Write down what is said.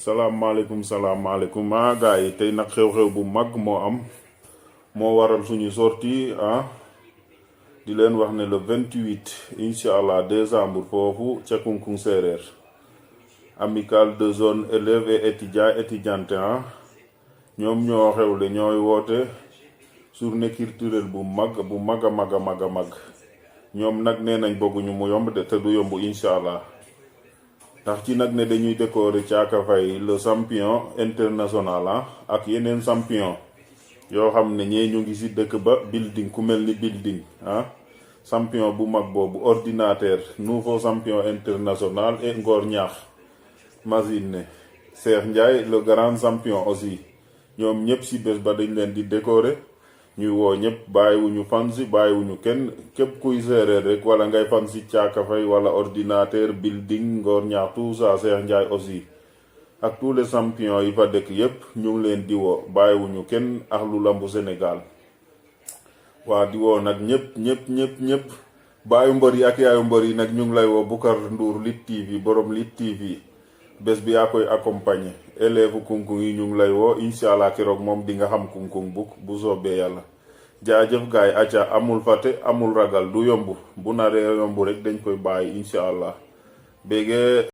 salaamaaleykum gars yi tey nag xew-xew bu mag moo am moo waral suñu sortie di leen wax ne le 28 incha allah décembre foofu ca Kunkung Séeréer amicale de zone élèves et étudiantes ñoom ñoo xewle ñooy woote journée culturelle bu mag a mag ñoom nag nee nañ bëgguñu mu yomb de te du yomb incha allah ndax ci nag ne dañuy décorer Thiaka Faye le champion international ak yeneen champion yoo xam ne ñee ñu ngi ci dëkk ba building ku mel ni building champion bu mag boobu ordinateur nouveau champion international et Ngor Ñaax machine ne Cheikh Ndiaye le grand champion aussi ñoom ñëpp ci bés ba dañ leen di décorer ñuy woo ñëpp bàyyiwuñu fansi bàyyiwuñu kenn képp kuy séeréer rek wala ngay fansi Thiaka Faye wala ordinateur building Ngor Ñaax tout ça Cheikh Ndiaye aussi ak tous les champions yi fa dëkk yépp ñu ngi leen di woo bàyyiwuñu kenn ak lu lambu Sénégal waa di woo nag ñëpp baayu mbër yi ak yaayu mbër yi nag ñu ngi lay woo Boucar Ndour Lutte TV borom Lutte TV bés bi yaa koy accompagner élève Kunkung yi ñu ngi lay woo incha allah keroog moom di nga xam Kunkung bu soobee yàlla jaajëf gaay acca amul fàtte amul ragal du yomb bu naree yomb rek dañ koy bàyyi incha allah bége